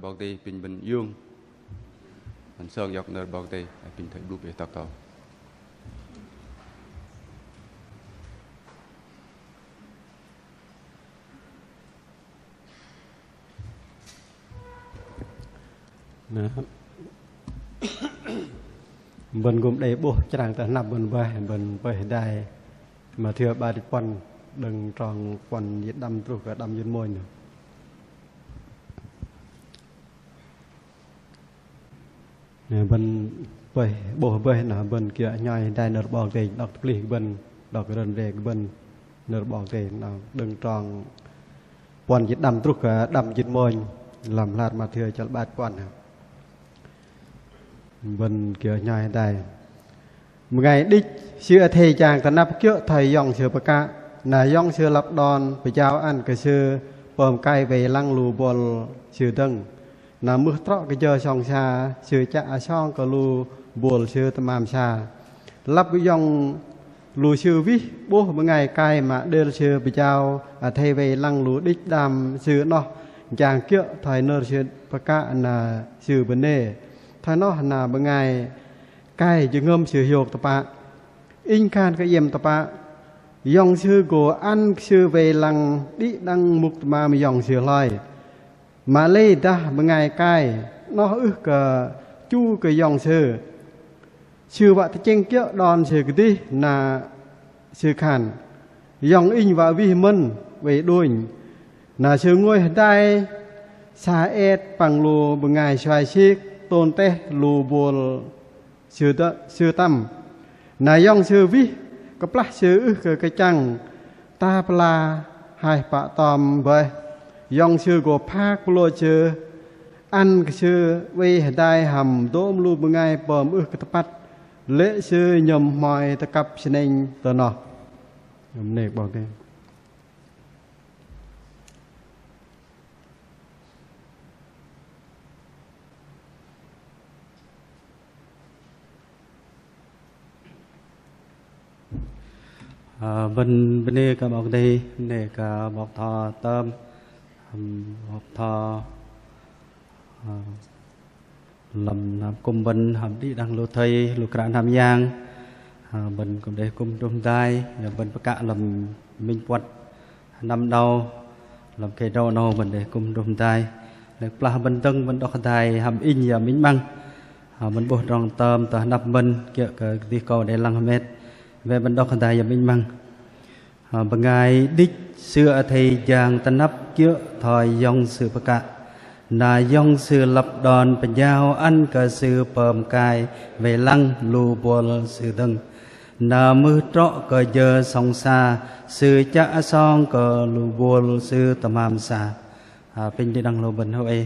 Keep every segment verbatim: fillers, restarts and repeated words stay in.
'Bok Kei-Dei, apinh bơ̆n iung. Ăn sơng iŏk nơ̆r 'Bok Kei-Dei, apinh thoi 'bluh bơih tŏk tŏ. Na, bơ̆n kư̆m đei 'bôh chrang tơ hnăp bơ̆n bơih, bơ̆n bơih hơdai Mathiơ 'bar jĭt puăn, đơ̆ng trong puăn jĭt đăm truh kơ đăm jĭt mônh. Na, bơ̆n bơih, 'bôh bơih na bơ̆n kiơ̆ 'nhoi hơdai nơ̆r 'Bok Kei-Dei, đŏk tơplih kơ bơ̆n, đŏk rơ̆n rê kơ bơ̆n nơ̆r 'Bok Kei-Dei, na đơ̆ng trong puăn jĭt đăm truh kơ đăm jĭt mônh, lăm hla bơar Mathiơ chăl 'bar jĭt puăn. Bơ̆n kiơ̆ 'nhoi hơdai. Bơngai đĭch sư athei jang tơnăp kiơ̆ thoi yŏng sư pơkă, na yŏng sư lăp đon pơjao ăn kơ sư pơm kai wei lăng lu buăl sư dơ̆ng. Na mưh trŏ kơ jơ sŏng sa, sư chă asong kơ lu buăl sư tơmam sa. Lăp yŏng lu sư wih 'bôh bơngai kai mă đêl sư pơjao athei wei lăng lu đĭch đam sư 'noh jang kiơ̆ thoi nơ̆r sư pơkă na sư bơnê. Thoi noh na bơngai kai jơhngơ̆m sư hiôk tơpă. Inh khan kơ iĕm tơpă, yŏng sư gô ăn kơ sư wei lăng đĭ đăng mŭk tơmam yŏng sư hloi. Mă lei dah bơngai kai 'noh ưh kơ chu kơ yŏng sư, sư wă tơchĕng kiơ̆ đon sư kơdih na sư khan: Yŏng inh wă wih mơ̆n, wei đunh. Na sư ngôi hơdai sa et păng lu bơngai suai sik, tôn teh lu buăl sư tơ-, sư tăm. Na yŏng sư wih kơplah sư ưh kơ kơchăng, ta pơla haih pă tơm bơih. Yŏng sư gô phak pơlôch sư, ăn kơ sư oei hơdai hăm dôm lu bơngai pơm ưh kơ tơpăt, lê̆ sư nhơ̆m hmoi tơkăp sơnĕnh tơ noh. Bơnê kơ 'Bok Kei-Dei. Ơ, bơ̆n bơnê kơ 'Bok Kei-Dei, bơnê kơ 'bok tho tơm, hăm 'bok tho, ơ, lăm hnam kŭm bơ̆n hăm đĭ đăng lu thây, lu kră hnam yang, ơ, bơ̆n kŭm đei kŭm hơdôm hơdai, bơ̆n pơkă lăm minh puăt hơnăm 'nâu, lăm khei drâu 'nâu bơ̆n đei kŭm hơdôm hơdai. Lei kơplah bơ̆n dơ̆ng bơ̆n đŏk hơdai hăm inh yơ minh 'măng. Ơ, bơ̆n 'bôh tơdrong tơm tơ hnăp bơ̆n kiơ̆ kơ kơdih kâu đei lăng hơmet. Wei bơ̆n đŏk hơdai yơ minh 'măng. Ơ, bơngai đĭch sư athei jang tơnăp kiơ̆ thoi yŏng sư pơkă. Na yŏng sư lăp đon pơjao ăn kơ sư pơm kai wei lăng lu buăl sư dơ̆ng. Na mưh trŏ kơ jơ sŏng sa, sư chă asong kơ lu buăl sư tơmam sa. Ơ, apinh đĭ đăng lu bơ̆n hơwei.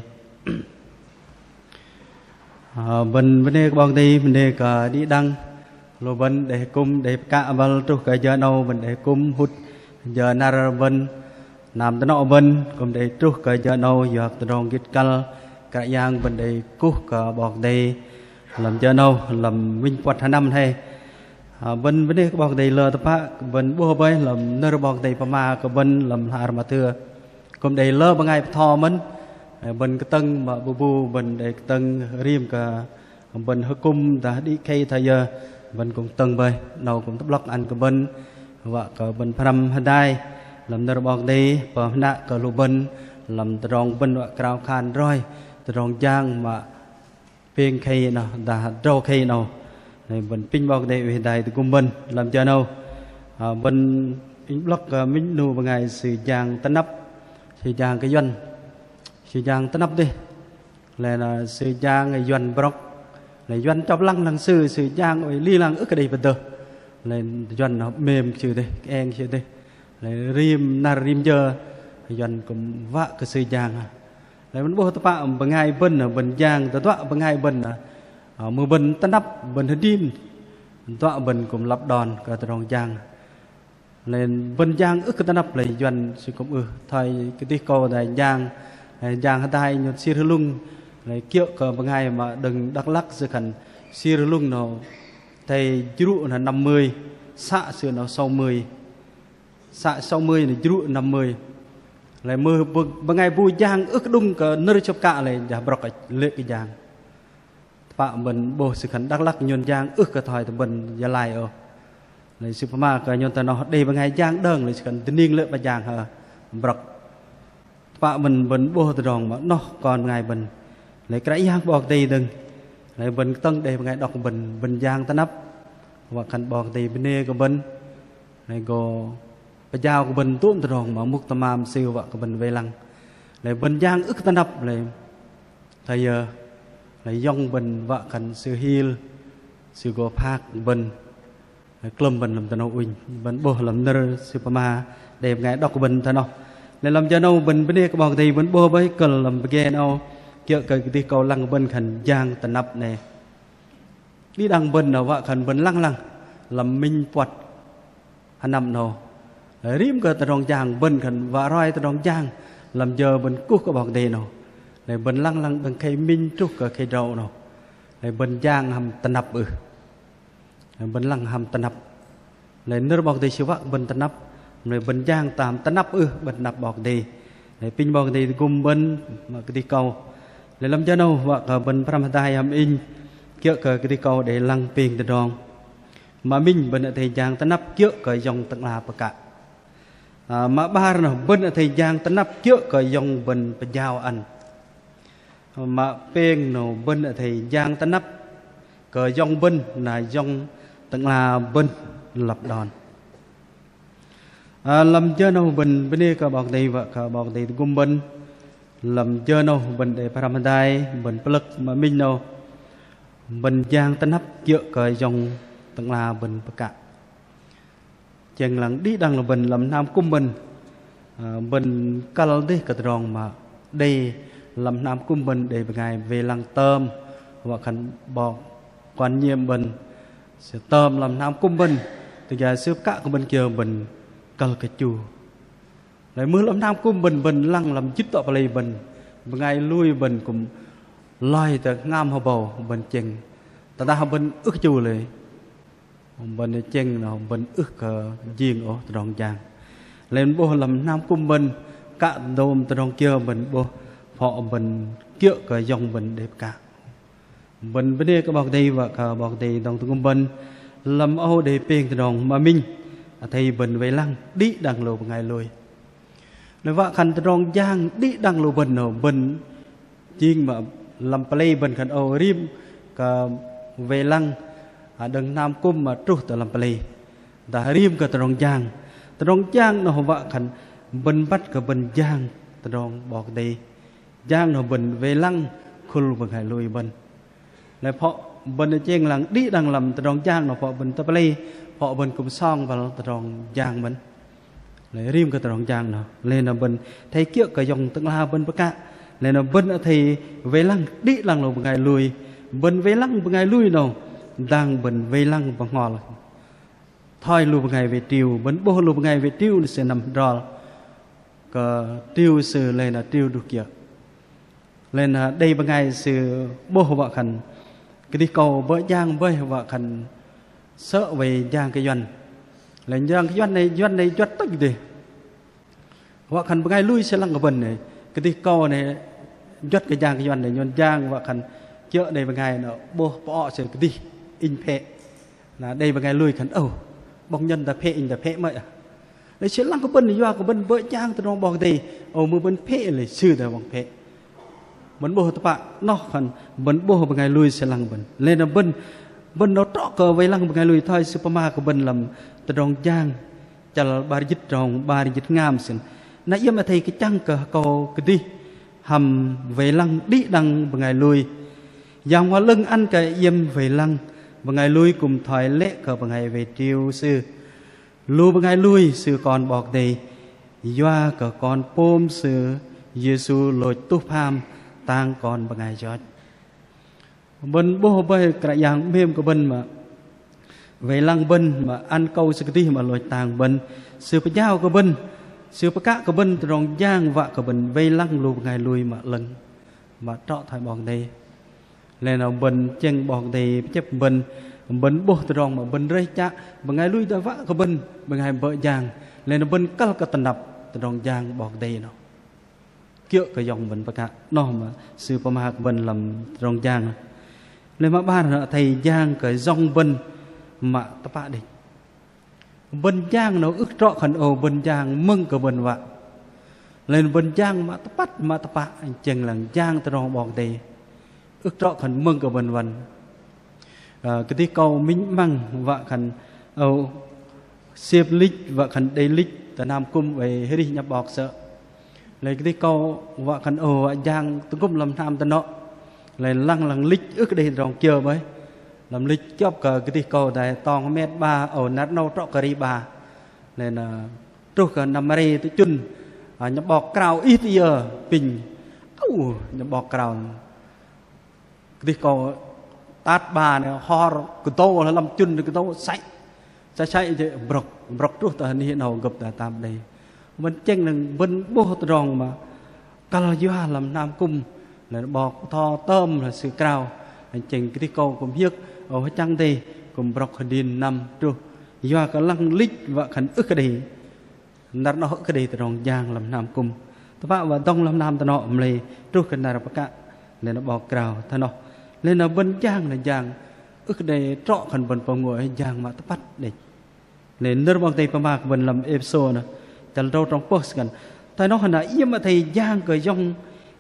Ơ, bơ̆n bơnê kơ 'Bok Kei-Dei, bơnê kơ đĭ đăng lu bơ̆n đei kŭm, đei pơkă băl truh kơ jơ 'nâu, bơ̆n đei kŭm hŭt jơ năr bơ̆n, hnam tơnŏ bơ̆n kŭm đei truh kơ jơ 'nâu, yua kơ tơdrong gĭt kăl Kră Yang bơ̆n đei kuh kơ 'Bok Kei-Dei lăm jơ 'nâu, lăm minh puăt hơnăm hei. Ơ, bơ̆n bơnê kơ 'Bok Kei-Dei lơ tơpă, bơ̆n 'bôh bơih lăm nơ̆r 'Bok Kei-Dei pơma kơ bơ̆n lăm hla ar Mathiơ. Kŭm đei lơ bơngai bơtho mơ̆n, ơ, bơ̆n kơtơ̆ng mă bu bu, bơ̆n đei kơtơ̆ng rim kơ bơ̆n hơkŭm dah đĭ khei thoi yơ, bơ̆n kŭm kơtơ̆ng bơih, 'nâu kŭm tơ'blŏk ăn kơ bơ̆n, wă kơ bơ̆n pơhrăm hơdai lăm nơ̆r 'Bok Kei-Dei, pơm hơnă kơ lu bơ̆n lăm tơdrong bơ̆n wă krao khan roi, tơdrong jang mă pêng khei 'noh, dah drâu khei 'nâu. Lei bơ̆n apinh 'Bok Kei-Dei oei hơdai tơgŭm bơ̆n lăm jơ 'nâu. Ơ, bơ̆n inh 'blŏk kơ minh 'nu bơngai sư jang tơnăp, sư jang kơ Yuăn, sư jang tơnăp dêh. Lei na sư jang Yuăn brŏk. Lei Yuăn chŏp lăng lăng sư, sư jang oei ling lang ưh kơ đei pơdơh. Lei Yuăn noh 'mêm kơ sư dêh, kơeng kơ sư dêh. Lei rim năr rim jơ Yuăn kŭm wă kơ sư jang. Lei bơ̆n 'bôh tơpă bơngai bơ̆n, bơ̆n jang tơduă bơngai bơ̆n, ơ, mưh bơ̆n tơnăp, bơ̆n hơdrin, tơduă bơ̆n kŭm lăp đon kơ tơdrong jang. Lei bơ̆n jang ưh kơ tơnăp lei Yuăn sư kŭm ưh. Thoi kơdih kâu đei jang, ơ, jang hơdai nhôn sir hơlŭng, lei kiơ̆ kơ bơngai mă đơ̆ng Đăk Lăk sư khan sir hơlŭng 'nâu thei jrŭ 'noh năm mươi, să sư 'nâu sáu mươi. Să sáu mươi 'noh jrŭ năm mươi. Lei mưh bơ-, bơngai bu jang ưh kơ đŭng kơ nơ̆r sơ̆p kă lei jah brŏk lê̆ kơ jang. Tơpă bơ̆n 'bôh sư khan Đắk Lắk nhôn jang ưh kơ thoi tơ bơ̆n Gia Lai ôh. Lei sư pơma kơ nhôn tơ noh đei bơngai jang đơ̆ng lei sư khan dơning lê̆ pơjang hơ brŏk. Tơpă bơ̆n, bơ̆n 'bôh tơdrong mă noh kon bơngai bơ̆n. Lei Kră Yang 'Bok Kei-Dei dơ̆ng. Lei bơ̆n kơtơ̆ng đei bơngai đŏk bơ̆n, bơ̆n jang tơnăp. Wă khan 'Bok Kei-Dei bơnê kơ bơ̆n. Lei gô pơjao kơ bơ̆n tôm tơdrong mă mŭk tơmam sư wă kơ bơ̆n wei lăng. Lei bơ̆n jang ưh kơ tơnăp lei. Thoi yơ, lei yŏng bơ̆n wă khan sư hil, sư gô phak bơ̆n. Klơ̆m bơ̆n lăm tơ noh ŭnh, bơ̆n 'bôh lăm nơ̆r sư pơma đei bơngai đŏk bơ̆n tơ noh. Lei lăm jơ 'nâu bơ̆n bơnê kơ 'Bok Kei-Dei bơ̆n 'bôh bơih kơ̆l lăm pơgê 'nâu kiơ̆ kơ kơdih kâu lăng bơ̆n khan jang tơnăp 'nâu. Đĭ đăng bơ̆n 'nâu wă khan bơ̆n lăng lăng lăm minh puăt hơnăm 'nâu. Rim kơ tơdrong jang bơ̆n khan wă roi tơdrong jang lăm jơ bơ̆n kuh kơ 'Bok Kei-Dei 'nâu. Lei bơ̆n lăng lăng đơ̆ng khei minh truh kơ khei drâu 'nâu. Lei bơ̆n jang hăm tơnăp ưh. Bơ̆n lăng hăm tơnăp. Lei nơ̆r 'Bok Kei-Dei sư wă bơ̆n tơnăp. Lei bơ̆n jang tam tơnăp ưh, bơ̆n tơnăp 'Bok Kei-Dei. Lei apinh 'Bok Kei-Dei tơgŭm bơ̆n mă kơdih kâu. Lei lăm jơ 'nâu wă kơ bơ̆n pơhrăm hơdai hăm inh kiơ̆ kơ kơdih kâu đei lăng pêng tơdrong. Mă minh bơ̆n athei jang tơnăp kiơ̆ kơ yŏng tơ'ngla pơkă. Ă, mă 'bar 'noh bơ̆n athei jang tơnăp kiơ̆ kơ yŏng bơ̆n pơjao ăn. Mă pêng 'nâu bơ̆n athei jang tơnăp kơ yŏng bơ̆n na yŏng tơ'ngla bơ̆n lăp đon. Ă, lăm jơ 'nâu bơ̆n bơnê kơ 'Bok Kei-Dei wă kơ 'Bok Kei-Dei tơgŭm bơ̆n. Lăm jơ 'nâu bơ̆n đei pơhrăm hơdai, bơ̆n pơlơ̆k mă minh 'nâu bơ̆n jang tơnăp kiơ̆ kơ yŏng tơ'ngla bơ̆n pơkă. Chĕng lăng đĭ đăng lu bơ̆n lăm hnam kŭm bơ̆n. Ă, bơ̆n kăl dêh kơ tơdrong mă đei lăm hnam kŭm bơ̆n đei bơngai wei lăng tơm wă khan 'bok quan nhiệm bơ̆n. Sư tơm lăm hnam kŭm bơ̆n. Tơdah sư pơkă kơ bơ̆n kiơ bơ̆n kăl kơ chu. Lei mưh lăm hnam kŭm bơ̆n, bơ̆n lăng lăm jĭt tŏ pơlei bơ̆n. Bơngai lui bơ̆n kŭm loi tơ hngam hơbâu bơ̆n chĕng. Tơdah bơ̆n ưh kơ chu lei. Bơ̆n chĕng 'noh bơ̆n ưh kơ jing ôh tơdrong jang. Lei 'bôh lăm hnam kŭm bơ̆n kă dôm tơdrong kiơ bơ̆n 'bôh phŏ bơ̆n kiơ̆ kơ yŏng bơ̆n đei pơkă. Bơ̆n bơnê kơ 'Bok Kei-Dei wă kơ 'Bok Kei-Dei dŏng tơgŭm bơ̆n. Lăm âu đei pêng tơdrong mă minh athei bơ̆n wei lăng đĭ đăng lu bơngai lui. Lei wă khan tơdrong jang đĭ đăng lu bơ̆n 'nâu bơ̆n jing mă lăm pơlei bơ̆n khan âu rim kơ wei lăng, ă, đơ̆ng hnam kŭm mă truh tơ lăm pơlei. Dah rim kơ tơdrong jang. Tơdrong jang 'noh wă khan bơ̆n băt kơ bơ̆n jang tơdrong 'Bok Kei-Dei. Jang 'noh bơ̆n wei lăng khul bơngai lui bơ̆n. Lei phŏ bơ̆n chĕng lăng đĭ đăng lăm tơdrong jang 'noh phŏ bơ̆n tơ pơlei, phŏ bơ̆n kŭm song băl tơdrong jang bơ̆n. Lei rim kơ tơdrong jang 'noh. Lei 'noh bơ̆n athei kiơ̆ kơ yŏng tơ'ngla bơ̆n pơkă. Lei 'noh bơ̆n athei wei lăng đĭ đăng lu bơngai lui. Bơ̆n wei lăng bơngai lui 'noh dang bơ̆n wei lăng bơhngol. Thoi lu bơngai wei triu, bơ̆n 'bôh lu bơngai wei triu 'noh sư năm hơdrol kơ triu sư lei 'noh triu druh kiơ. Lei 'noh đei bơngai sư 'bôh wă khan kơdih kâu bơ̆ jang bơih wă khan sơ̆ wei jang kơ Yuăn. Lei jang kơ Yuăn 'noh, Yuăn 'noh juăt tơch dêh. Wă khan bơngai lui sư lăng kơ bơ̆n 'noh, kơdih kâu 'noh juăt kơ jang kơ Yuăn 'noh, nhôn jang wă khan kiơ̆ đei bơngai 'noh 'bôh pơ̆ sư kơdih inh phĕ. Na đei bơngai lui khan, âu, 'bok nhôn dah phĕ inh dah phĕ mơ̆i. Lei sư lăng kơ bơ̆n yua kơ bơ̆n bơ̆ jang tơdrong 'Bok Kei-Dei, âu mưh bơ̆n phĕ lei sư dah wă phĕ. Bơ̆n 'bôh tơpă 'noh khan bơ̆n 'bôh bơngai lui sư lăng bơ̆n. Lei 'noh bơ̆n, bơ̆n 'noh trŏ kơ wei lăng bơngai lui thoi sư pơma kơ bơ̆n lăm tơdrong jang chăl 'bar jĭt trong 'bar jĭt hngam sĭn. Na iĕm athei kơchăng kơ akâu kơdih hăm wei lăng đĭ đăng bơngai lui. Yang Bơhngol 'Lơ̆ng ăn kơ iĕm wei lăng bơngai lui kư̆m thoi lĕ kơ bơngai wei triu sư. Lu bơngai lui sư kon 'Bok Kei-Dei, yua kơ Kon pôm sư Yêsu lôch tuh pham tang kon bơngai yoch. Bơ̆n 'bôh bơih Kră Yang 'mêm kơ bơ̆n mă wei lăng bơ̆n mă ăn akâu sư kơdih mă lôch tang bơ̆n, sư pơjao kơ bơ̆n, sư pơkă kơ bơ̆n tơdrong jang wă kơ bơ̆n wei lăng lu bơngai lui mă 'lơ̆ng mă trŏ thoi 'Bok Kei-Dei. Lei 'noh bơ̆n chĕng 'Bok Kei-Dei pơchĕp bơ̆n, bơ̆n 'bôh tơdrong mă bơ̆n rơih chă, bơngai lui dah wă kơ bơ̆n bơngai bơ̆ jang. Lei 'noh bơ̆n kăl kơ tơnap tơdrong jang 'Bok Kei-Dei 'noh. kiơ̆ kơ yŏng bơ̆n pơkă. Noh mă sư pơma kơ bơ̆n lăm tơdrong jang. Lei mă 'bar, athei jang kơ yŏng bơ̆n mă tơpă đĕch. Bơ̆n jang noh ưh trŏ khan ô bơ̆n jang mơ̆ng kơ bơ̆n wă. Lei bơ̆n jang mă tơpăt mă tơpă, chĕng lăng jang tơdrong 'Bok Kei-Dei ưh trŏ khan mơ̆ng kơ bơ̆n wăn. Ơ, kơdih kâu minh 'măng wă khan ô sep lich wă khan đei lich tơ hnam kŭm oei arih nhăp 'bok sơ̆. Lei kơdih kâu wă khan ô wă jang tơgŭm lăm hnam tơnŏ. Lei lăng lăng lich ưh kơ đei tơdrong kiơ bơih. Lăm lich kiơ̆p kơ kơdih kâu dai tong met 'ba, ô năr 'nâu trŏ kơ ri 'ba. Lei na truh kơ năm ri tơ chŭn, ơ, nhăp 'bok krao ih tơ yơ pinh. Ô, nhăp 'bok krao. Kơdih kâu tat 'ba nơ hor kơdâu lăm chŭn kơdâu săi. Săi săi jê̆ brŏk, brŏk truh tơ anih 'nâu gơ̆p tơ tam đei. Bơ̆n chĕng năng bơ̆n 'bôh tơdrong mă kăl yua lăm hnam kŭm. Lei 'bok tho tơm lei sư krao. Chĕng kơdih kâu kŭm hiơ̆k, ô hơchăng đei kŭm brŏk hơdin năm truh. Yua kơ lăng lich wă khan ưh kơ đei. Năr noh ưh kơ đei tơdrong jang lăm hnam kŭm. Tơpă wă dŏng lăm hnam tơnŏ mă lei truh kơ năr pơkă. Lei na 'bok krao thoi noh. Lei na bơ̆n jang na jang ưh kơ đei trŏ khan bơ̆n pơm ngôi jang mă tơpăt đĕch. Lei nơ̆r 'Bok Kei-Dei pơma kơ bơ̆n lăm Êphêsô na chăl drâu trong pơh sơkăn. Thoi noh na iĕm athei jang kơ yŏng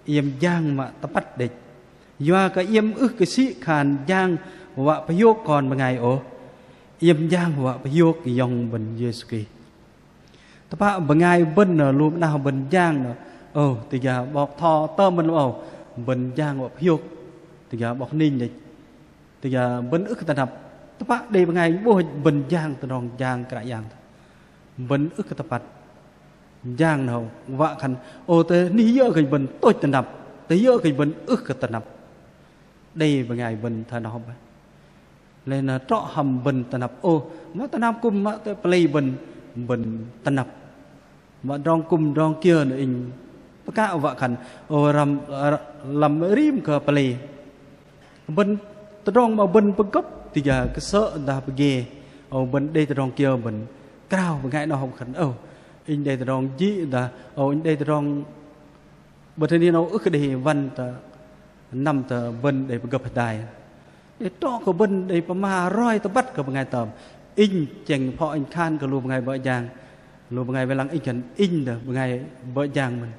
iĕm jang mă tơpăt đĕch. Yua kơ iĕm ưh kơ sĭ khan jang wă pơhiôk kon bơngai ôh. Iĕm jang wă pơhiôk yŏng bơ̆n Yêsu Krist. Tơpă bơngai bơ̆n nơ lu mơnah bơ̆n jang nơ. Ô, tơjă 'bok tho tơm bơ̆n lăm âu. Bơ̆n jang wă pơhiôk. Tơjă 'bok ning đĕch. Tơjă bơ̆n ưh kơ tơnăp. Tơpă đei bơngai 'bôh bơ̆n jang tơdrong jang Kră Yang. Bơ̆n ưh kơ tơpăt. Jang nơ wă khan. Ô tơ anih yơ kơ bơ̆n tôch tơnăp. Tơ yơ kơ bơ̆n ưh kơ tơnăp. Đei bơngai bơ̆n thoi noh bơih. Lei na trŏ hăm bơ̆n tơnăp. Ô, mă tơ hnam kŭm mă tơ pơlei bơ̆n, bơ̆n tơnăp. Mă tơdrong kŭm tơdrong kiơ na inh pơkă wă khan. Ô, lăm, lăm rim kơ pơlei. Bơ̆n tơdrong mă bơ̆n pơgơ̆p tơjă kơsơ̆ dah pơgê. Ô, bơ̆n đei tơdrong kiơ bơ̆n krao bơngai noh khan. Ô, inh đei tơdrong jĭ dah. Ô, inh đei tơdrong bơ̆n thoi noh ưh kơ đei wăn tơ năm tơ bơ̆n đei pơgơ̆p hơdai. Đei trŏ kơ bơ̆n đei pơma roi tơbăt kơ bơngai tơm. Inh chĕng phŏ inh khan kơ lu bơngai bơ̆ jang. Lu bơngai wei lăng inh khan inh dah bơngai bơ̆ jang mơ̆n.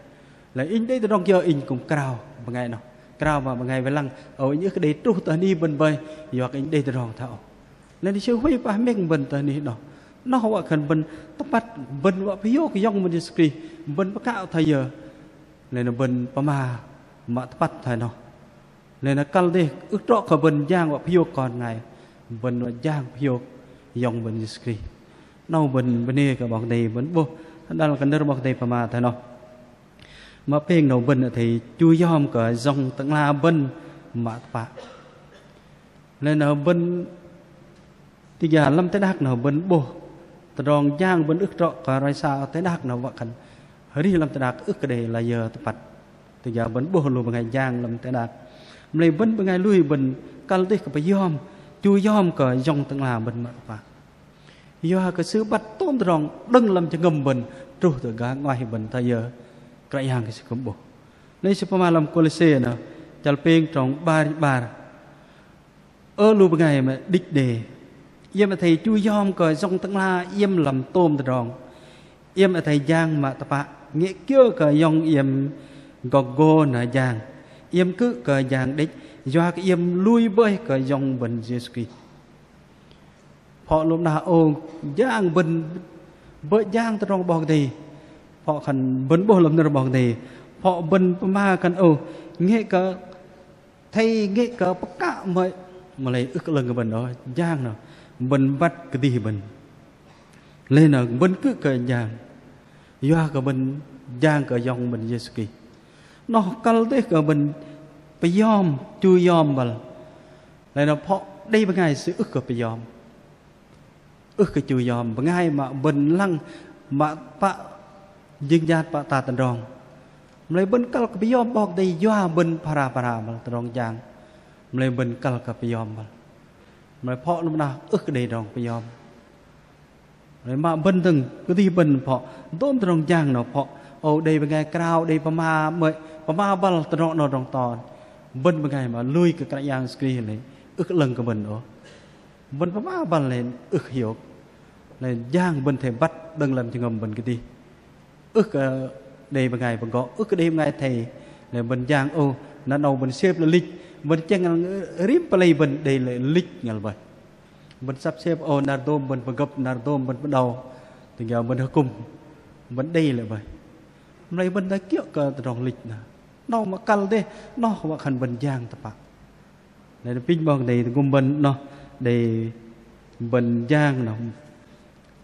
Lei inh đei tơdrong kiơ inh kŭm krao bơngai noh. Krao mă bơngai wei lăng. Ô inh ưh kơ đei truh tơ anih bơ̆n bơih. Yua kơ inh đei tơdrong thoi âu. Lei na sư huay pah mĕng bơ̆n tơ anih noh. Noh wă khan bơ̆n tơpăt bơ̆n wă pơhiôk yŏng bơ̆n Yêsu Krist. Bơ̆n pơkă thoi yơ. Lei na bơ̆n pơma mă tơpăt thoi noh. Lei na kăl dêh ưh trŏ kơ bơ̆n jang wă pơhiôk kon bơngai. Bơ̆n wă jang pơhiôk yŏng bơ̆n Yêsu Krist. Noh bơ̆n bơnê kơ 'Bok Kei-Dei bơ̆n 'bôh. Hơdăl kơ nơ̆r 'Bok Kei-Dei pơma thoi noh. Mă pêng noh bơ̆n athei chu yom kơ yŏng tơ'ngla bơ̆n mă tơpă. Lei na bơ̆n tơjă lăm teh đak noh bơ̆n 'bôh tơdrong jang bơ̆n ưh trŏ kơ roi sa teh đak noh wă khan arih lăm teh đak ưh kơ đei layơ tơpăt. Tơjă bơ̆n 'bôh lu bơngai jang lăm teh đak. Mă lei bơ̆n bơngai lui bơ̆n kăl dêh kơ pơyom chu yom kơ yŏng tơ'ngla bơ̆n mă tơpă. Yua kơ sư băt tôm tơdrong đơ̆ng lăm jơhngơ̆m bơ̆n truh tơ gah 'nguaih bơ̆n thoi yơ Kră Yang kơ sư kư̆m 'bôh. Lei sư pơma lăm Kôlôse noh chăl pêng trong 'bar, 'bar. Ơ lu bơngai mă đĭch đe, iĕm athei chu yom kơ yŏng tơ'ngla iĕm lăm tôm tơdrong. Iĕm athei jang mă tơpă, ngĕ kiơ kơ yŏng iĕm gŏk gô na jang. Iĕm kư̆m kơ jang đĕch, yua kơ iĕm lui bơih kơ yŏng bơ̆n Yêsu Krist. Phŏ lu mơnah ô jang bơ̆n bơ̆ jang tơdrong 'Bok Kei-Dei. Phŏ khan bơ̆n 'bôh lăm nơ̆r 'Bok Kei-Dei. Phŏ bơ̆n pơma khan ô ngĕ kơ athei ngĕ kơ pơkă mơ̆i, mă lei ưh kơ 'lơ̆ng kơ bơ̆n ôh, jang noh bơ̆n băt kơdih bơ̆n. Lei na bơ̆n kư̆m kơ jang, yua kơ bơ̆n jang kơ yŏng bơ̆n Yêsu Krist. Noh kăl dêh kơ bơ̆n pơyom chu yom băl. Lei na phŏ đei bơngai sư ưh kơ pơyom. Ưh kơ chu yom bơngai mă bơ̆n lăng mă pă jing jat pă tat tơdrong. Mă lei bơ̆n kăl kơ pơyom 'Bok Kei-Dei yua bơ̆n phara phara mă tơdrong jang. Mă lei bơ̆n kăl kơ pơyom mă. Mă lei phŏ lu mơnah ưh kơ đei tơdrong pơyom. Mă lei mă bơ̆n dơ̆ng kơdih bơ̆n phŏ dôm tơdrong jang noh phŏ Ô đei bơngai krao, đei pơma mơ̆i, pơma băl tơdrong noh tơdrong to. Bơ̆n bơngai mă lui kơ Kră Yang Yêsu Krist lei ưh 'lơ̆ng kơ bơ̆n ôh. Bơ̆n pơma băl lei ưh hiôk. Lei jang bơ̆n athei băt đơ̆ng lăm jơhngơ̆m bơ̆n kơdih. Ưh kơ đei bơngai pơgŏ, ưh kơ đei bơngai athei. Lei bơ̆n jang ô, na 'nâu bơ̆n sĕp lơ lĕch, bơ̆n chĕng rim pơlei bơ̆n đei lĕ lĕch ngăl bơih. Bơ̆n săp sĕp ô năr dôm bơ̆n pơgơ̆p, năr dôm bơ̆n pơđâu. Tơdrong bơ̆n hơkŭm, bơ̆n đei lĕ bơih. Mă lei bơ̆n dah kiơ̆ kơ tơdrong lĕch na. 'Nâu mă kăl dêh, 'noh wă khan bơ̆n jang tơpă. Lei apinh 'Bok Kei-Dei tơgŭm bơ̆n 'noh đei bơ̆n jang 'noh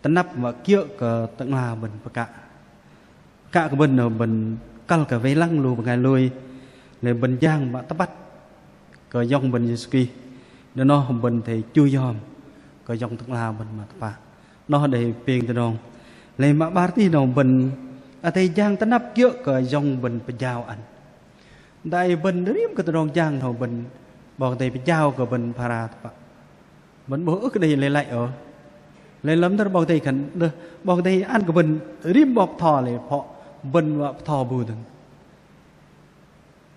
tơnăp mă kiơ̆ kơ tơ'ngla bơ̆n pơkă. Pơkă kơ bơ̆n 'noh bơ̆n kăl kơ wei lăng lu bơngai lui. Lei bơ̆n jang mă tơbăt kơ Yŏng bơ̆n Yêsu Krist. Đơ̆ng noh bơ̆n athei chu yom kơ yŏng tơ'ngla bơ̆n mă tơpă. 'Noh đei pêng tơdrong. Lei mă 'bar tih 'nâu bơ̆n athei jang tơnăp kiơ̆ kơ Yŏng bơ̆n pơjao ăn. Dai bơ̆n rim kơ tơdrong jang 'nâu bơ̆n 'Bok Kei-Dei pơjao kơ bơ̆n phara tơpă. Bơ̆n 'bôh ưh kơ đei lei lăi ôh. Lei lăm nơ̆r 'Bok Kei-Dei khan đơh 'Bok Kei-Dei ăn kơ bơ̆n rim 'bok bơtho lei phŏ bơ̆n wă bơtho bu dơ̆ng.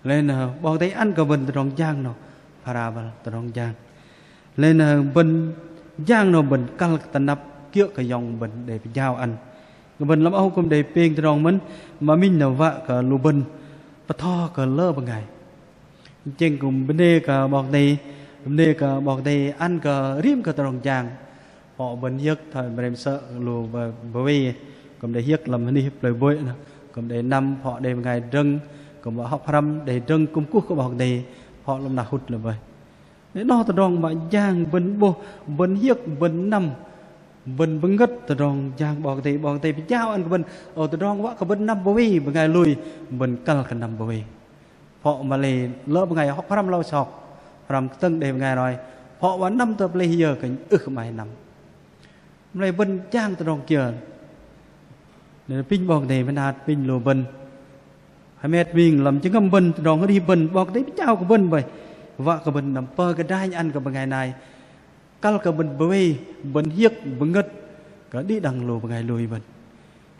Lei na 'Bok Kei-Dei ăn kơ bơ̆n tơdrong jang 'nâu phara băl tơdrong jang. Lei na bơ̆n jang 'nâu bơ̆n kăl kơ tơnăp kiơ̆ kơ Yŏng bơ̆n đei pơjao ăn. Kơ bơ̆n lăm âu kư̆m đei pêng tơdrong mơ̆n, mă minh 'nâu wă kơ lu bơ̆n bơtho kơ lơ bơngai. Chĕng kư̆m bơnê kơ 'Bok Kei-Dei, bơnê kơ 'Bok Kei-Dei ăn kơ rim kơ tơdrong jang. Phŏ bơ̆n hiơ̆k thoi mă rem sơ̆ lu bơ-, bơwei, kư̆m đei hiơ̆k lăm hnih plei bôi na, kư̆m đei năm phŏ đei bơngai drơ̆ng, kư̆m wă hŏk pơhrăm đei drơ̆ng kư̆m kuh kơ 'Bok Kei-Dei, phŏ lăm nah hŭt lơ bơih. Lei 'noh tơdrong mă jang bơ̆n 'bôh, bơ̆n hiơ̆k, bơ̆n năm, bơ̆n bơngơ̆t tơdrong jang 'Bok Kei-Dei, 'Bok Kei-Dei pơjao ăn kơ bơ̆n, ô tơdrong wă kơ bơ̆n năm bơwei, bơngai lui, bơ̆n kăl kơ năm bơwei. Phŏ mă lei lơ bơngai hŏk pơhrăm hlôi sŏk, pơhrăm kơtơ̆ng đei bơngai roi, phŏ wă năm tơ pơlei yơ kơ ưh kơ 'maih năm. Mă lei bơ̆n jang tơdrong kiơ. Lei apinh 'Bok Kei-Dei mơnat apinh lu bơ̆n. Hơmet ming lăm jơhngơ̆m bơ̆n tơdrong arih bơ̆n 'Bok Kei-Dei pơjao kơ bơ̆n bơih. Wă kơ bơ̆n năm pơgơdranh ăn kơ bơngai nai. Kăl kơ bơ̆n bơwei, bơ̆n hiơ̆k bơngơ̆t kơ đĭ đăng lu bơngai lui bơ̆n.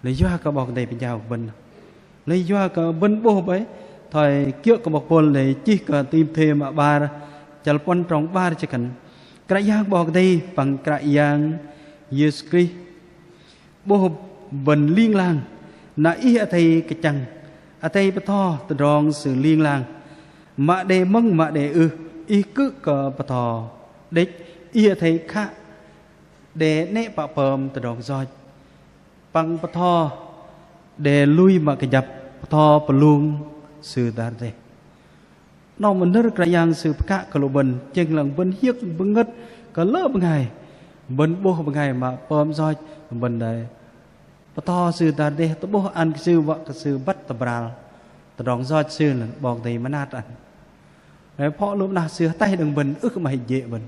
Lei yua kơ 'Bok Kei-Dei pơjao kơ bơ̆n. Lei yua kơ bơ̆n 'bôh bơih, thoi kiơ̆ kơ 'bok Pôl lei chih kơ Timôthê mă 'bar, chăl puăn trong 'bar chih khan. Kră Yang 'Bok Kei-Dei păng Kră Yang Yêsu Krist 'bôh bơ̆n ling lang, na ih athei kơchăng, athei bơtho tơdrong Sư ling lang. Mă đe mơ̆ng mă đe ưh, ih kư̆ kơ bơtho đĕch, ih athei khă đe 'nĕ pă pơm tơdrong yoch. Păng bơtho đe lui mă kơjăp, bơtho pơlung sư dar dêh. 'Noh mă nơ̆r Kră Yang Sư pơkă kơ lu bơ̆n, chĕng lăng bơ̆n hiơ̆k bơngơ̆t kơ lơ bơngai. Bơ̆n 'bôh bơngai mă pơm yoch, bơ̆n đei bơtho sư dar dêh, tơ'bôh ăn kơ sư wă kơ sư băt tơbral tơdrong yoch sư lăng 'Bok Kei-Dei mơnat ăn. Lei phŏ lu mă nah sư ataih đơ̆ng bơ̆n ưh kơ 'maih jê̆ bơ̆n.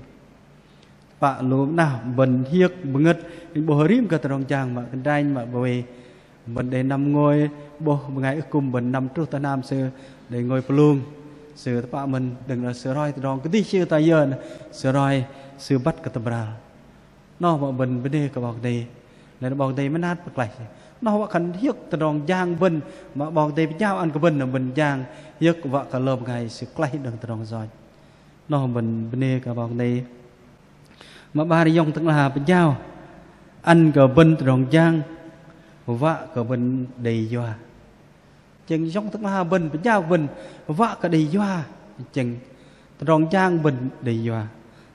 Pă lu mă nah bơ̆n hiơ̆k bơngơ̆t, inh 'bôh rim kơ tơdrong jang mă kơdranh mă bơwei. Bơ̆n đei năm ngôi, 'bôh bơngai ưh kư̆m bơ̆n năm truh tơ hnam sư, đei ngôi pơlung. Sư tơpă mơ̆n đơ̆ng sư roi tơdrong kơdih sư tơ yơ, sư roi, sư băt kơ tơbral. 'Noh mă bơ̆n bơnê kơ 'Bok Kei-Dei. Lei 'Bok Kei-Dei mơnat pơklaih. 'Noh wă khan hiơ̆k tơdrong jang bơ̆n, mă 'Bok Kei-Dei pơjao ăn kơ bơ̆n, bơ̆n jang hiơ̆k wă kơ lơ bơngai sư klaih đơ̆ng tơdrong yoch. 'Noh bơ̆n bơnê kơ 'Bok Kei-Dei. Mă 'bar Yŏng Tơ'ngla pơjao ăn kơ bơ̆n tơdrong jang wă kơ bơ̆n đei yua. Chĕng Yŏng Tơ'ngla bơ̆n pơjao bơ̆n wă kơ đei yua. Chĕng tơdrong jang bơ̆n đei yua.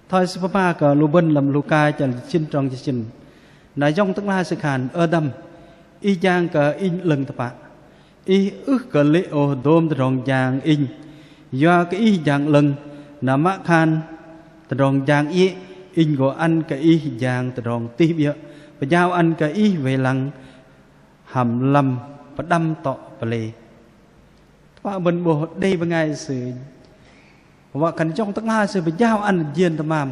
Thoi sư pơma kơ lu bơ̆n lăm Luka chăl jĭt sĭn trong jĭt sĭn. Na Yŏng Tơ'ngla sư khan: Ơ dăm, ih jang kơ inh 'lơ̆ng tơpă. Ih ưh kơ lê̆ ôh dôm tơdrong jang inh. Yua kơ ih jang 'lơ̆ng, na mă khan tơdrong jang iĕ, inh gô ăn kơ ih jang tơdrong tih 'biơ̆, pơjao ăn kơ ih wei lăng hăm lăm pơđăm tŏ pơlei. Tơpă bơ̆n 'bôh đei bơngai sư wă khan Yŏng Tơ'ngla sư pơjao ăn jên tơmam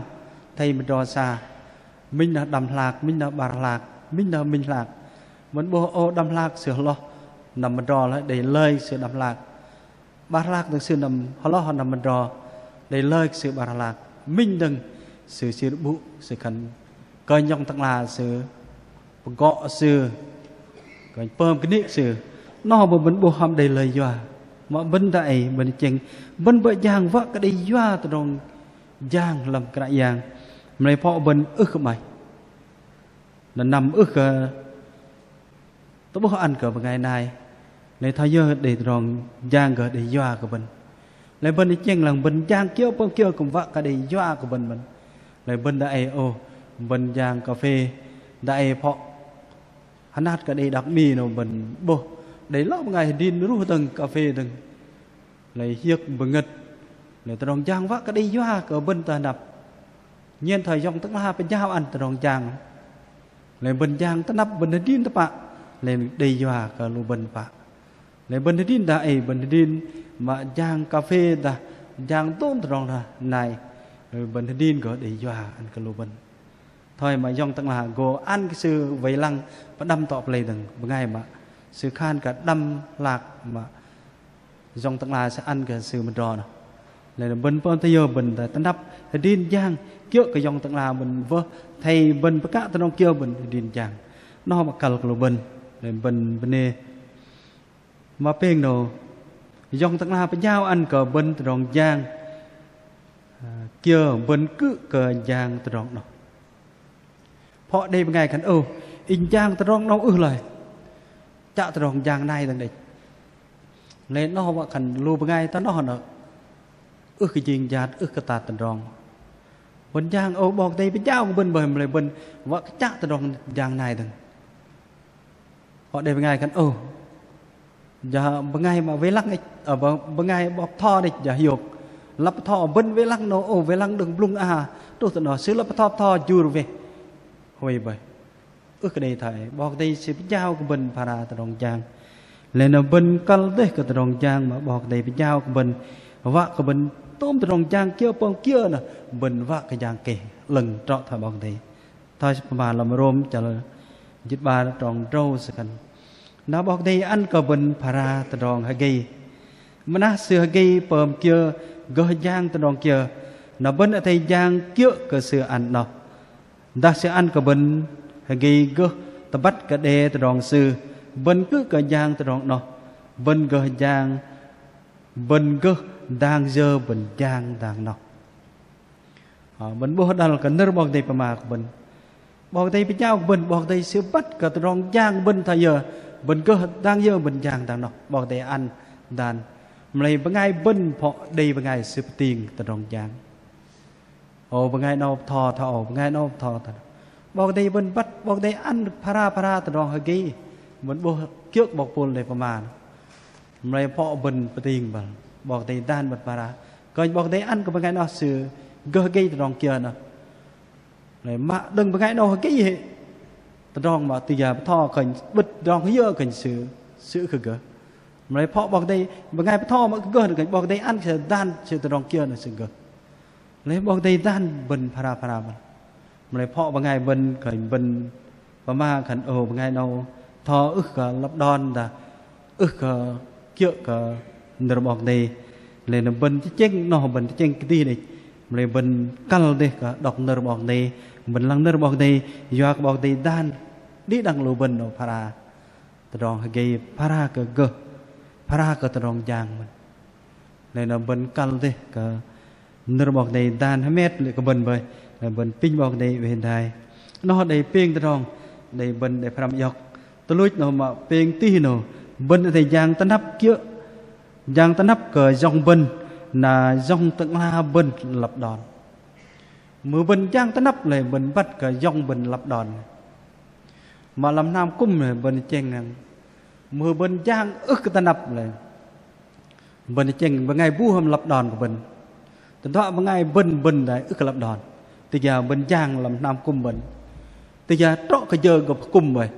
athei mơdro sa. Minh noh đăm hlak, minh noh 'bar hlak, minh noh minh hlak. Bơ̆n 'bôh ô đăm hlak sư hloh năm mơdro lei, đei lơi sư đăm hlak. 'Bar hlak dơ̆ng sư năm hloh năm mơdro, đei lơi sư 'bar hlak. Minh dơ̆ng sư sir 'bŭ sư khan kơ Yŏng Tơ'ngla sư pơgŏ sư, kơ pơm kơnê̆ sư. Noh bơ̆n 'bôh hăm đei lơ yua. Mă bơ̆n dang ei bơ̆n tơchĕng bơ̆n bơ̆ jang wă kơ đei yua tơdrong jang lăm Kră Yang. Mă lei phŏ bơ̆n ưh kơ 'maih. Năm ưh kơ tơ'bôh ăn kơ bơngai nai. Lei thoi yơ đei tơdrong jang gơh đei yua kơ bơ̆n. Lei bơ̆n tơchĕng lăng bơ̆n jang kiơ pơm kiơ kư̆m wă kơ đei yua kơ bơ̆n bơ̆n. Lei bơ̆n dang ei ôh bơ̆n jang kaphê dang ei phŏ hơnat kơ đei đak mi noh bơ̆n 'bôh đei lơ bơngai hơdrin ruh dơ̆ng kaphê dơ̆ng. Lei hiơ̆k bơngơ̆t. Lei tơdrong jang wă kơ đei yua kơ bơ̆n tơ hơnăp. Nhen thoi Yŏng Tơ'ngla pơjao ăn tơdrong jang. Lei bơ̆n jang tơnăp bơ̆n hơdrin tơpă. Lei đei yua kơ lu bơ̆n pă. Lei bơ̆n hơdrin dang ei bơ̆n hơdrin mă jang kaphê dah jang dôm tơdrong dah nai. Lei bơ̆n hơdrin gơh đei yua ăn kơ lu bơ̆n. Thoi mă Yŏng Tơ'ngla gô ăn kơ sư wei lăng pơđăm tŏ pơlei dơ̆ng bơngai mă sư khan kơ đăm hlak mă Yŏng Tơ'ngla sư ăn kơ sư mơdro noh. Lei bơ̆n pơm thoi yơ bơ̆n tơ tơnăp hơdrin jang kiơ̆ kơ Yŏng Tơ'ngla bơ̆n wơh thei bơ̆n pơkă tơdrong kiơ bơ̆n hơdrin jang. Noh mă kăl kơ lu bơ̆n. Lei bơ̆n bơnê. Mă pêng noh Yŏng Tơ'ngla pơjao ăn kơ bơ̆n tơdrong jang kiơ bơ̆n kư̆ kơ jang tơdrong noh. Phŏ đei bơngai khan ôh inh jang tơdrong noh ưh lơi. Chă tơdrong jang nai dơ̆ng đĕch. Lei noh wă khan lu bơngai tơ noh nơ ưh kơ jing jat ưh kơ tat tơdrong. Bơ̆n jang ôh 'Bok Kei-Dei pơjao kơ bơ̆n bơih mă lei bơ̆n wă kơ chă tơdrong jang nai dơ̆ng. Phŏ đei bơngai khan ôh jah bơngai mă wei lăng đĕch, ơ, bơngai 'bok bơtho đĕch jah hiôk. Lăp bơtho bơ̆n wei lăng noh ôh wei lăng đơ̆ng blŭng a truh tơ noh sư lăp bơtho bơtho jur weh. Huay bơih. Ưh kơ đei thoi 'Bok Kei-Dei sư pơjao kơ bơ̆n phara tơdrong jang. Lei noh bơ̆n kăl dêh kơ tơdrong jang mă 'Bok Kei-Dei pơjao kơ bơ̆n wă kơ bơ̆n tôm tơdrong jang kiơ pơm kiơ noh bơ̆n wă kơ jang keh 'lơ̆ng trŏ thoi 'Bok Kei-Dei. Thoi sư pơma lăm Rôm chăl jĭt 'bar trong drâu sư khan. Na 'Bok Kei-Dei ăn kơ bơ̆n phara tơdrong hơgei. Mơnah sư hơgei pơm kiơ gơh jang tơdrong kiơ. Na bơ̆n athei jang kiơ̆ kơ sư ăn noh. Dah sư ăn kơ bơ̆n hơgei gơh tơbăt kơ đe tơdrong sư. Bơ̆n kư̆ kơ jang tơdrong noh. Bơ̆n gơh jang, bơ̆n gơh dang yơ bơ̆n jang dang noh. Ơ, bơ̆n 'bôh đăl kơ nơ̆r 'Bok Kei-Dei pơma kơ bơ̆n. 'Bok Kei-Dei pơjao kơ bơ̆n, 'Bok Kei-Dei sư băt kơ tơdrong jang bơ̆n thoi yơ, bơ̆n gơh dang yơ bơ̆n jang dang noh, 'Bok Kei-Dei ăn dan. Mă lei bơngai bơ̆n phŏ đei bơngai sư pơting tơdrong jang. Ô, bơngai 'nâu bơtho thoi âu, bơngai 'nâu bơtho thoi âu. 'Bok Kei-Dei bơ̆n băt, 'Bok Kei-Dei ăn phara phara tơdrong hơgei. Bơ̆n 'bôh kiơ̆ 'bok Pôl đei pơma. Mă lei phŏ bơ̆n pơting băl 'Bok Kei-Dei dan bơ̆n phara. Kơnh 'Bok Kei-Dei ăn kơ bơngai noh sư gơh hơgei tơdrong kiơ noh. Lei mă đơ̆ng bơngai noh hơgei hĕ. Tơdrong mă tơ ya bơtho kơnh bơ̆t tơdrong hơyơ kơnh sư, sư kơ gơh. Mă lei phŏ 'Bok Kei-Dei, bơngai bơtho mă kơ gơh kơnh 'Bok Kei-Dei ăn kơ sư dan sư tơdrong kiơ noh sư gơh. Lei 'Bok Kei-Dei dan bơ̆n phara phara bơ̆n. Mă lei phŏ bơngai bơ̆n kơnh bơ̆n pơma khan ô bơngai 'nâu bơtho ưh kơ lăp đon dah ưh kơ kiơ̆ kơ nơ̆r 'Bok Kei-Dei. Lei na bơ̆n tơchĕng noh bơ̆n tơchĕng kơdih đĕch. Mă lei bơ̆n kăl dêh kơ đŏk nơ̆r 'Bok Kei-Dei, bơ̆n lăng nơ̆r 'Bok Kei-Dei, yua kơ 'Bok Kei-Dei dan đĭ đăng lu bơ̆n 'nâu phara tơdrong hơgei, phara kơ gơh, phara kơ tơdrong jang bơ̆n. Lei na bơ̆n kăl dêh kơ nơ̆r 'Bok Kei-Dei dan hơmet lê̆ kơ bơ̆n bơih. Lei bơ̆n apinh 'Bok Kei-Dei oei hơdai. Noh đei pêng tơdrong đei bơ̆n đei pơhrăm iŏk. Tuch luch noh mă pêng tih noh bơ̆n athei jang tơnăp kiơ̆, jang tơnăp kơ yŏng bơ̆n, na yŏng tơ'ngla bơ̆n lăp đon. Mưh bơ̆n jang tơnăp lei bơ̆n băt kơ yŏng bơ̆n lăp đon. Mă lăm hnam kŭm lei bơ̆n tơchĕng năng. Mưh bơ̆n jang ưh kơ tơnăp lei bơ̆n tơchĕng bơngai bu hăm lăp đon kơ bơ̆n. Tơduă bơngai bơ̆n bơ̆n dai ưh kơ lăp đon. Tơ ya bơ̆n jang lăm hnam kŭm bơ̆n. Tơ ya trŏ kơ jơ gơ̆p kŭm bơih.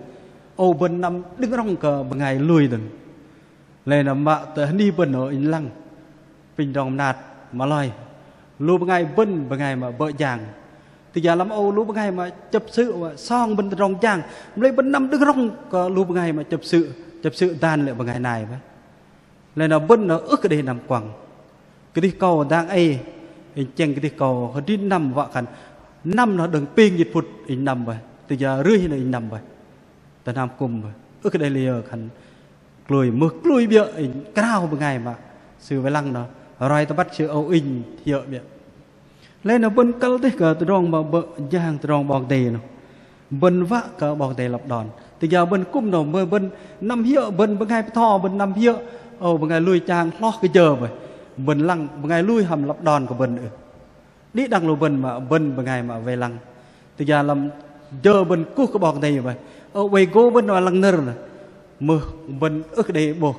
Ô bơ̆n năm đơ̆ng rŏng kơ bơngai lui dơ̆ng. Lei na mă tơ hơnih bơ̆n ơ inh lăng. Apinh tơdrong mơnat mă loi. Lu bơngai bơ̆n bơngai mă bơ̆ jang. Tơ ya lăm âu lu bơngai mă chĕp sư̆ mă song bơ̆n tơdrong jang. Mă lei bơ̆n năm đơ̆ng rŏng kơ lu bơngai mă chĕp sư̆, chĕp sư̆ dan lê̆ bơngai nai bơih. Lei na bơ̆n noh ưh kơ đei năm kuăng. Kơdih kâu dang ei inh tơchĕng kơdih kâu hơdrin năm wă khan năm noh đơ̆ng pêng jĭt phŭt inh năm bơih. Tơ ya rơih noh inh năm bơih. Tơ hnam kŭm bơih. Ưh kơ đei lei yơ khan klui, mưh klui 'biơ̆ inh krao bơngai mă sư wei lăng noh, roi tơbăt sư âu inh hiơ̆ 'biơ̆. Lei na bơ̆n kăl dêh kơ tơdrong mă bơ̆ jang tơdrong 'Bok Kei-Dei noh. Bơ̆n wă kơ 'Bok Kei-Dei lăp đon. Tơdah bơ̆n kư̆m noh, bơ̆n năm hiơ̆, bơ̆n bơngai bơtho, bơ̆n năm hiơ̆, ơ, bơngai lui chang hloh kơ jơ bơih. Bơ̆n lăng bơngai lui hăm lăp đon kơ bơ̆n ưh. Đĭ đăng lu bơ̆n mă bơ̆n bơngai mă wei lăng. Tơdah lăm jơ bơ̆n kuh kơ 'Bok Kei-Dei bơih, ơ, oei gô bơ̆n wă lăng nơ̆r noh. Mưh bơ̆n ưh kơ đei 'bôh.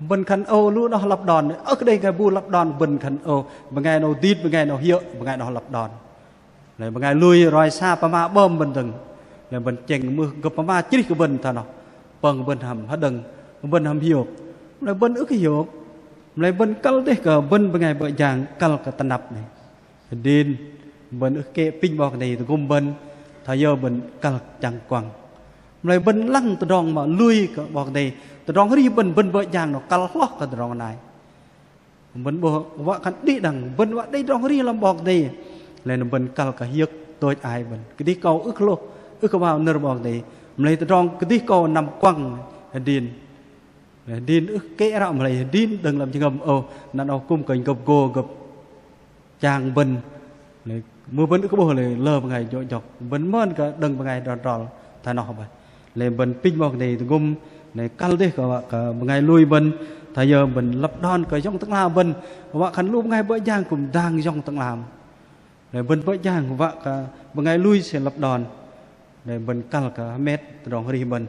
Bơ̆n khan âu lu noh lăp đon, ưh kơ đei bơngai bu lăp đon, bơ̆n khan âu bơngai noh dit, bơngai noh hiơ̆, bơngai noh lăp đon. Lei bơngai lui roi sa pơma 'bơm bơ̆n dơ̆ng. Lei bơ̆n chĕng mưh gơ̆p pơma chrih kơ bơ̆n thoi noh. Pơ̆ng bơ̆n hăm hơđơ̆ng, bơ̆n hăm hiôk. Lei bơ̆n ưh kơ hiôk. Lei bơ̆n kăl dêh kơ bơ̆n bơngai bơ̆ jang kăl kơ tơnăp noh. Hơdrin bơ̆n ưh kơ kĕ pinh 'Bok Kei-Dei tơgŭm bơ̆n, thoi yơ bơ̆n kăl chăng kuăng. Mă lei bơ̆n lăng tơdrong mă lui kơ 'Bok Kei-Dei, tơdrong arih bơ̆n, bơ̆n bơ̆ jang noh kăl hloh kơ tơdrong nai. Bơ̆n 'bôh wă khan đĭ đăng, bơ̆n wă đei tơdrong arih lăm 'Bok Kei-Dei. Lei na bơ̆n kăl kơ hiơ̆k tôch ai bơ̆n. Kơdih kâu ưh kơ hlôh, ưh kơ wao nơ̆r 'Bok Kei-Dei. Mă lei tơdrong kơdih kâu năm kuăng hơdrin. Hơdrin ưh kơ kĕ ră mă lei hơdrin đơ̆ng lăm jơhngơ̆m ôh, na noh kư̆m kơnh gơ̆p gô gơ̆p chang bơ̆n. Lei mưh bơ̆n ưh kơ 'bôh lei lơ bơngai jô̆ jŏk. Bơ̆n mơn kơ đơ̆ng bơngai drŏl drŏl thoi noh bơih. Lei bơ̆n pinh 'Bok Kei-Dei tơgŭm, lei kăl dêh kơ wă kơ bơngai lui bơ̆n, thoi yơ bơ̆n lăp đon kơ yŏng tơ'ngla bơ̆n, wă khan lu bơngai bơ̆ jang kư̆m dang yŏng tơ'ngla. Lei bơ̆n bơ̆ jang wă kơ bơngai lui sư lăp đon. Lei bơ̆n kăl kơ hơmet tơdrong arih bơ̆n.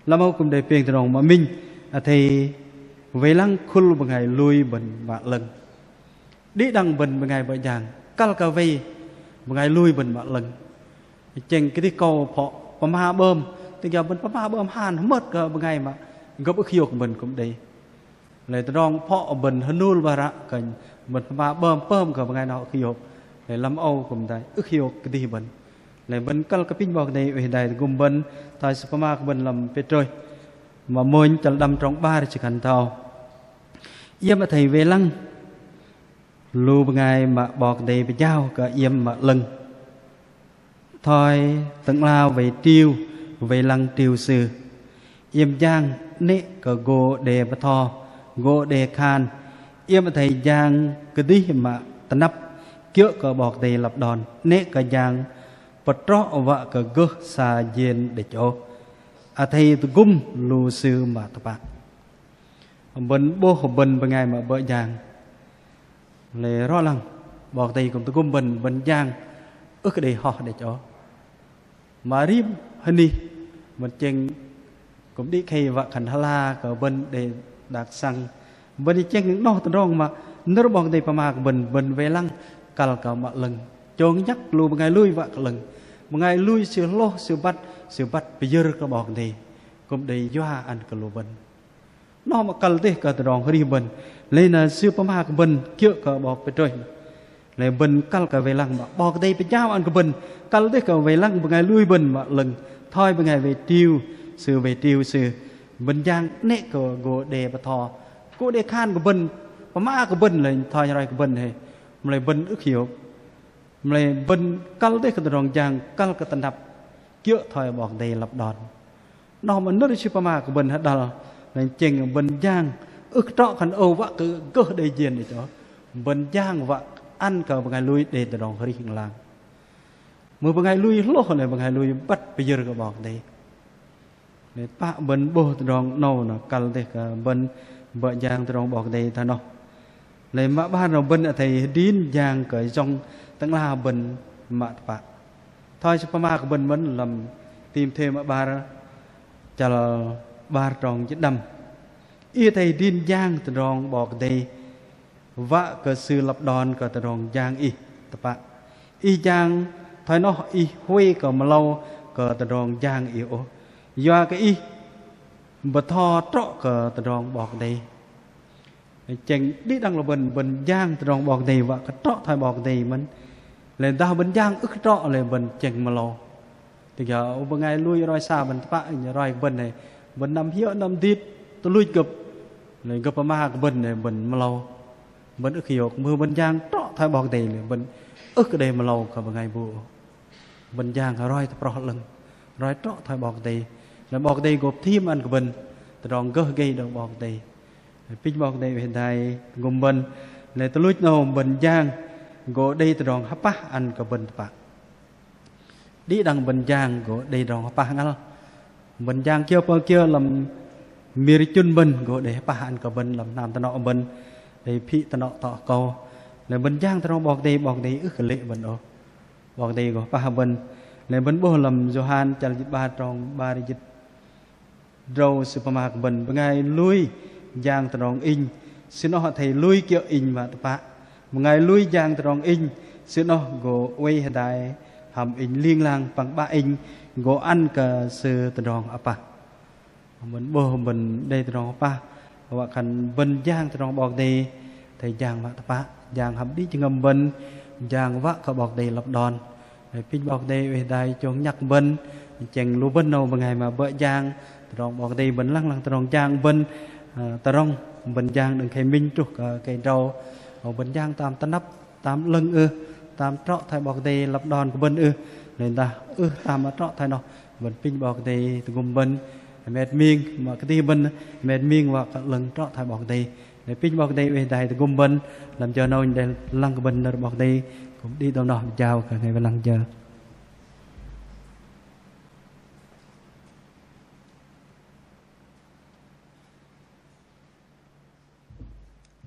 Lăm âu kư̆m đei pêng tơdrong mă minh, athei wei lăng khul bơngai lui bơ̆n mă 'lơ̆ng. Đĭ đăng bơ̆n bơngai bơ̆ jang kăl kơ wei bơngai lui bơ̆n mă 'lơ̆ng. Chĕng kơdih kâu phŏ pơma 'bơm, tơdah bơ̆n pơma 'bơm han hơmơt kơ bơngai mă gơ̆p ưh kơ hiôk bơ̆n kư̆m đei. Lei tơdrong phŏ bơ̆n hơnul bơih ră kơnh bơ̆n pơma 'bơm pơm kơ bơngai noh ưh kơ hiôk. Lei lăm âu kư̆m đei ưh kơ hiôk kơdih bơ̆n. Lei bơ̆n kăl kơ pinh 'Bok Kei-Dei oei hơdai tơgŭm bơ̆n, thoi sư pơma kơ bơ̆n lăm Pêtrôs mă mônh chăl đăm trong 'bar sư khan thoi âu: Iĕm athei wei lăng lu bơngai mă 'Bok Kei-Dei pơjao kơ iĕm mă 'lơ̆ng. Thoi tơ'ngla wei triu, wei lăng triu sư. Iĕm jang 'nĕ kơ gô đe bơtho, gô đe khan. Iĕm athei jang kơdih mă tơnăp kiơ̆ kơ 'Bok Kei-Dei lăp đon. 'Nĕ kơ jang pơtrŏ wă kơ gơh sa jên đĕch ôh. Athei tơgŭm lu sư mă tơpă. Bơ̆n 'bôh bơ̆n bơngai mă bơ̆ jang. Lei rŏ lăng 'Bok Kei-Dei kư̆m tơgŭm bơ̆n, bơ̆n jang ưh kơ đei hoh đĕch ôh. Mă rim hơnih bơ̆n chĕng kư̆m đĭ khei wă khan hơla kơ bơ̆n đei đak săng. Bơ̆n chĕng noh tơdrong mă nơ̆r 'Bok Kei-Dei pơma kơ bơ̆n, bơ̆n wei lăng kăl kơ mă 'lơ̆ng. Chông nhăk lu bơngai lui wă kơ 'lơ̆ng. Bơngai lui sư hlôh, sư băt, sư băt pơyơ̆r kơ 'Bok Kei-Dei. Kư̆m đei yua ăn kơ lu bơ̆n. Noh mă kăl dêh kơ tơdrong arih bơ̆n. Lei na sư pơma kơ bơ̆n kiơ̆ kơ 'bok Pêtrôs. Lei bơ̆n kăl kơ wei lăng mă 'Bok Kei-Dei pơjao ăn kơ bơ̆n. Kăl dêh kơ wei lăng bơngai lui bơ̆n mă 'lơ̆ng. Thoi bơngai wei triu sư, wei triu sư. Bơ̆n jang 'nĕ kơ gô đe bơtho, gô đe khan kơ bơ̆n, pơma kơ bơ̆n lei thoi roi kơ bơ̆n hei. Mă lei bơ̆n ưh kơ hiôk. Mă lei bơ̆n kăl dêh kơ tơdrong jang kăl kơ tơnăp kiơ̆ thoi 'Bok Kei-Dei lăp đon. Noh mă nơ̆r sư pơma kơ bơ̆n hơdăl, lei chĕng bơ̆n jang ưh kơ trŏ khan âu wă kơ gơh đei jên đĕch ôh. Bơ̆n jang wă ăn kơ bơngai lui đei tơdrong arih ling lang. Mưh bơngai lui hlôh lei bơngai lui băt pơyơ̆r kơ 'Bok Kei-Dei. Lei tơpă bơ̆n 'bôh tơdrong 'nâu noh kăl dêh kơ bơ̆n bơ̆ jang tơdrong 'Bok Kei-Dei thoi noh. Lei mă 'bar noh bơ̆n athei hơdrin jang kơ yŏng tơ'ngla bơ̆n mă tơpă. Thoi sư pơma kơ bơ̆n mơ̆n lăm Timôthê mă 'bar chăl 'bar trong jĭt đăm. Ih athei hơdrin jang tơdrong 'Bok Kei-Dei wă kơ sư lăp đon kơ tơdrong jang ih tơpă. Ih jang thoi noh ih huay kơ mơlâu kơ tơdrong jang ih ôh. Yua kơ ih bơtho trŏ kơ tơdrong 'Bok Kei-Dei. Chĕng đĭ đăng lu bơ̆n, bơ̆n jang tơdrong 'Bok Kei-Dei wă kơ trŏ thoi 'Bok Kei-Dei mơ̆n. Lei dah bơ̆n jang ưh kơ trŏ lei bơ̆n chĕng mơlâu. Tơdah bơngai lui roi sa bơ̆n tơpă, roi kơ bơ̆n hei, bơ̆n năm hiơ̆ năm dit tơluch gơ̆p. Lei gơ̆p pơma kơ bơ̆n hei bơ̆n mơlâu. Bơ̆n ưh kơ hiôk, mưh bơ̆n jang trŏ thoi 'Bok Kei-Dei lei bơ̆n ưh kơ đei mơlâu kơ bơngai bu. Bơ̆n jang roi tơproh 'lơ̆ng, roi trŏ thoi 'Bok Kei-Dei. Lei 'Bok Kei-Dei gô pơthim ăn kơ bơ̆n tơdrong gơh gei đơ̆ng 'Bok Kei-Dei. Apinh 'Bok Kei-Dei oei hơdai tơgŭm bơ̆n. Lei tuch luch 'nâu bơ̆n jang gô đei tơdrong hơpah ăn kơ bơ̆n tơpă. Đĭ đăng bơ̆n jang gô đei tơdrong hơpah ngăl. Bơ̆n jang kiơ pơm kiơ lăm mir chŭn bơ̆n gô đei hơpah ăn kơ bơ̆n lăm hnam tơnŏ bơ̆n. Đei phĭ tơnŏ tŏ kâu. Lei bơ̆n jang tơdrong 'Bok Kei-Dei, 'Bok Kei-Dei ưh kơ lê̆ bơ̆n ôh. 'Bok Kei-Dei gô hơpah bơ̆n. Lei bơ̆n 'bôh lăm Yôhan chăl jĭt 'bar trong 'bar jĭt tơdrâu sư pơma kơ bơ̆n: Bơngai lui jang tơdrong Inh, sư noh athei lui kiơ̆ Inh mă tơpă. Bơngai lui jang tơdrong Inh, sư noh gô oei hơdai hăm Inh ling lang păng 'Bă Inh gô ăn kơ sư tơdrong hơpah. Bơ̆n 'bôh bơ̆n đei tơdrong hơpah wă khan bơ̆n jang tơdrong 'Bok Kei-Dei athei jang mă tơpă, jang hăm đĭ jơhngơ̆m bơ̆n, jang wă kơ 'Bok Kei-Dei lăp đon. Apinh 'Bok Kei-Dei oei hơdai chông nhăk bơ̆n, tơchĕng lu bơ̆n 'nâu bơngai mă bơ̆ jang tơdrong 'Bok Kei-Dei, bơ̆n lăng lăng tơdrong jang bơ̆n, ơ, tơdrong bơ̆n jang đơ̆ng khei minh truh kơ khei drâu, ơ, bơ̆n jang tam tơnăp, tam 'lơ̆ng ưh, tam trŏ thoi 'Bok Kei-Dei lăp đon kơ bơ̆n ưh. Lei dah ưh tam trŏ thoi noh, bơ̆n apinh 'Bok Kei-Dei tơgŭm bơ̆n, hơmet ming mă kơdih bơ̆n, hơmet ming wă kơ 'lơ̆ng trŏ thoi 'Bok Kei-Dei. Lei apinh 'Bok Kei-Dei oei hơdai tơgŭm bơ̆n lăm jơ 'nâu, đei lăng kơ bơ̆n nơ̆r 'Bok Kei-Dei kư̆m đĭ đơ̆ng noh, jao kơ bơngai wă lăng jơ.